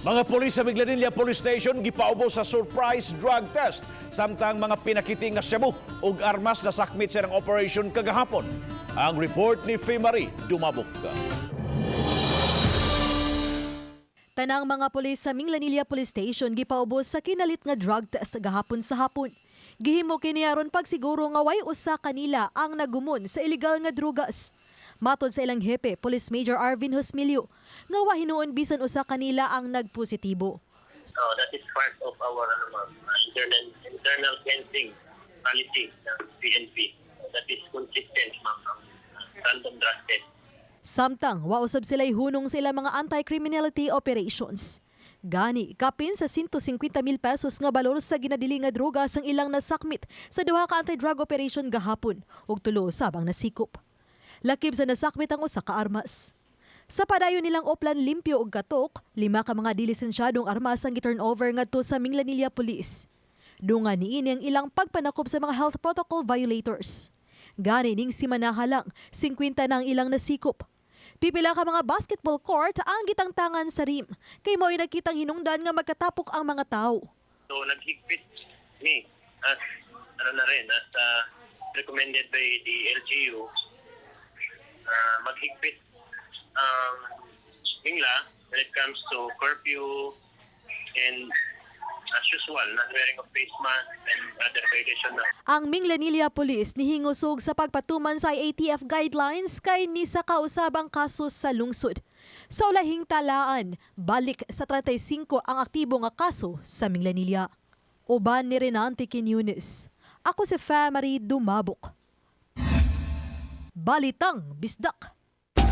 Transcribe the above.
Mga pulis sa Minglanilla Police Station gipaubos sa surprise drug test samtang mga pinakiting nga shabu ug armas na sakmit sa ilang operation kagahapon. Ang report ni Marie Dumabok. Tanang mga pulis sa Minglanilla Police Station gipaubos sa kinalit nga drug test gahapon sa hapon. Gihimo kini aron pagsiguro nga way usa kanila ang nagumon sa illegal nga drugas. Matod sa ilang hepe, Police Major Arvin Hosmilio, nga wa hinuon bisan usa kanila ang nagpositibo. So that is part of our ano, ma'am, internal cleansing policy ng PNP. That is consistent, ma'am, ang random drug test. Samtang wa usab sila'y hunong sa ilang mga anti-criminality operations. Gani, kapin sa 150 mil pesos nga balor sa ginadili nga droga sang ilang nasakmit sa duha ka anti-drug operation gahapon ug tulo usab ang nasikop. Lakip sa nasakmit ang usa ka armas. Sa padayon nilang Oplan Limpyo ug Katok, lima ka mga dilisensyadong armas ang gi-turn over ngadto sa Minglanilla Police. Dungan niini ang ilang pagpanakop sa mga health protocol violators. Gani ning simanaha lang, 50 na ang ilang nasikop. Pipila ka mga basketball court ang gitangtangan sa rim, kay mao'y nakitang hinungdan nga magkatapok ang mga tao. So naghigpit mi as ano na rin, as recommended by the LGU, maghigpit ang Mingla when it comes to curfew and, as usual, not wearing of face mask and other violation na. Ang Minglanilla Police nihingusog sa pagpatuman sa IATF guidelines kay nisaka usab ang kaso sa lungsod. Sa ulahing talaan, balik sa 35 ang aktibo nga kaso sa Minglanilla. Uban ni Renante Quiñones. Ako si Marie Dumabok. Balitang Bisdak.